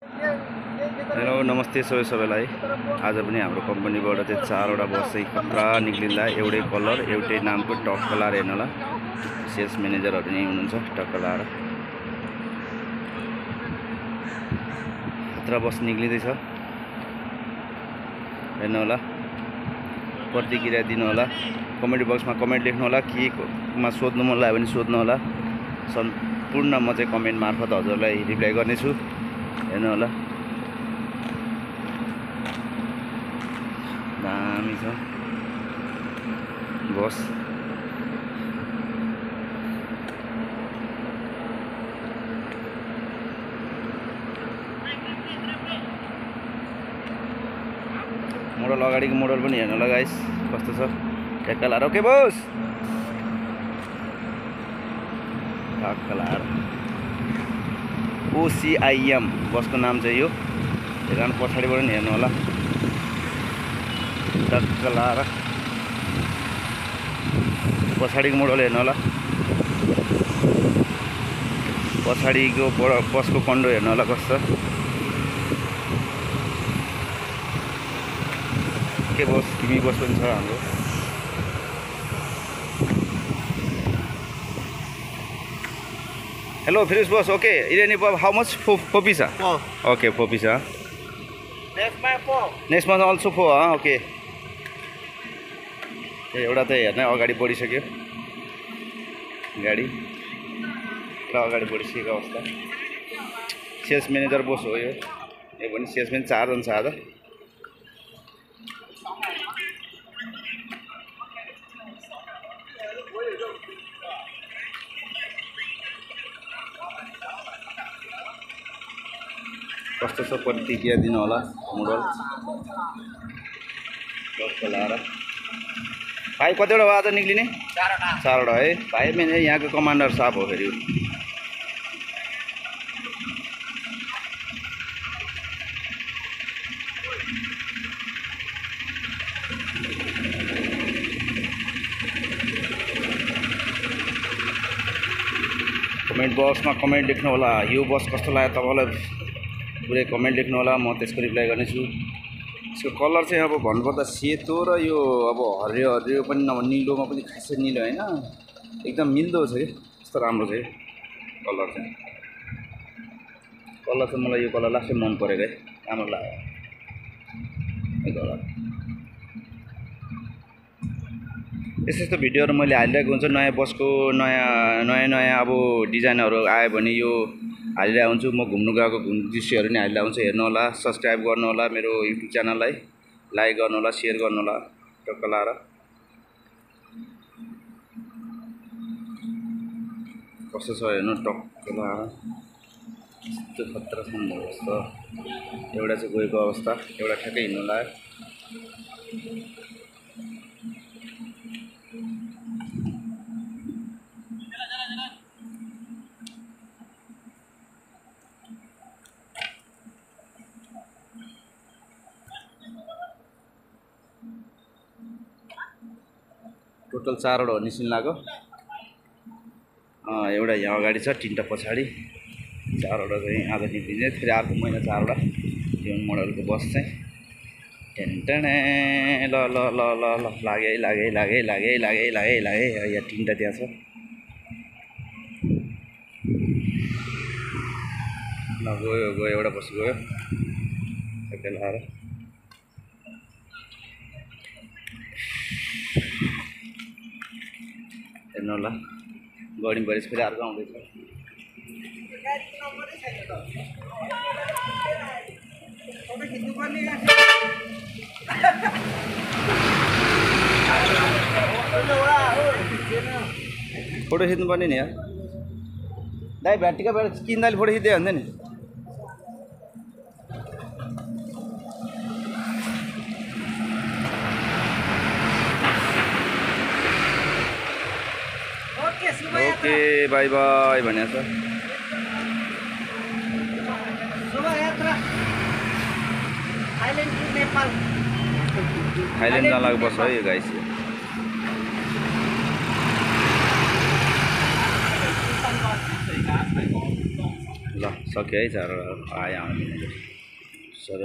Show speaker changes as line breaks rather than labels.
Hello नमस्ते सबैलाई। आज पनि हाम्रो कम्पनीबाट चाहिँ 4वटा बस चाहिँ खतरा निक्लिँदा एउटै कलर एउटै नामको टक्क लाएर हेर्नु होला। सेल्स म्यानेजरहरू नै हुनुहुन्छ टक्क लाएर। खतरा बस निक्लिँदैछ हेर्नु होला। प्रतिक्रिया दिनु होला। कमेन्ट बक्समा कमेन्ट लेख्नु होला। केमा सोध्नु मन लाग्यो भने सोध्नु होला। सम्पूर्ण म चाहिँ कमेन्ट मार्फत हजुरलाई रिप्लाई गर्नेछु। हेर्नु होला दामी छ बस। मोडल अगाडिको मोडल पनि हेर्नु होला गाइस कस्तो छ। ट्याक्क लाएर ओके बस ट्याक्क लाएर OCIM बसको नाम चाहिँ यो। हेर्नु पछाडिबाट पनि हेर्नु होला। टक्क लाएर पछाडिको मोडल हेर्नु होला। पछाडिको बसको कन्डो हेर्नु होला कस्तो के बस। तिमी बस पनि छ हाम्रो। Hello fresh bus okay. इरेनी पब हाउ मच फोपिसा? ओके फोपिसा। नेक्स्ट मंथ अल्सो फो ओके। एउटा त हेर्न अगाडि बढिसक्यो गाडी र अगाडि बढिसकेको अवस्था। सेल्स म्यानेजर बस हो यो पनि। सेल्सम्यान 4 जन छ आज। कस्तो छ प्रतिक्रिया दिनु होला। मोडल लाएर भाइ कतिवटा हो आज निक्लिने? 4वटा है भाइ। मैले यहाँको कमान्डर साहब हो फेरि। कमेन्ट बक्समा कमेन्ट लेख्नु होला। यो बस कस्तो लाग्यो तपाईँलाई पुरै कमेन्ट लेख्नु होला। म त्यसको रिप्लाई गर्नेछु। यसको कलर चाहिँ अब भन्नुपर्दा सेतो र यो अब हरियो हरियो पनि नभए निलोमा पनि खासै निलो हैन। एकदम मिल्दो छ कि कस्तो राम्रो छ कलर चाहिँ। कलर चाहिँ मलाई यो कलर लास्टै मन परेको है। राम्रो लाग्यो यो कलर। यस्तो भिडियोहरू मैले हालिरहेको हुन्छु। नयाँ बसको नयाँ अब डिजाइनहरू आयो भने यो हालिरहेको हुन्छु। म घुम्नु गएको दृश्यहरू नि हालिरहेको हुन्छु। हेर्नु होला। सब्सक्राइब गर्नु होला मेरो युट्युब च्यानललाई। लाइक गर्नु होला, सेयर गर्नु होला टक्क लाएर। कस्तो छ हेर्नु टक्क लाएर। यस्तो खतरा छ अवस्था। एउटा चाहिँ गएको अवस्था, एउटा ठ्याक्कै हिँड्नु लाग्यो। टोटल 4वटा हो निस्किन लाग्यो। एउटा यहाँ अगाडि छ, 3टा पछाडि। 4वटा चाहिँ आज निस्किने। फेरि अर्को महिना 4वटा यो मोडलको बस चाहिँ। टेन्टने ल ल ल ल ल लागे यहाँ 3टा त्यहाँ छ। ल गयो एउटा बस गयो टक्कै लाएर। हेर्नु होला गडी भएपछि फेरि अर्को आउँदैछ। फोटो खिच्नु पर्ने नि यार। दाइ भ्याटिका भएर किन्दाले फोटो खिच्दै हुन्छ नि। ओके बाई बाई भनेको छ। थाइल्यान्ड जाँलाको बस है यो गाइस। ल सक्यो है सर आयो सर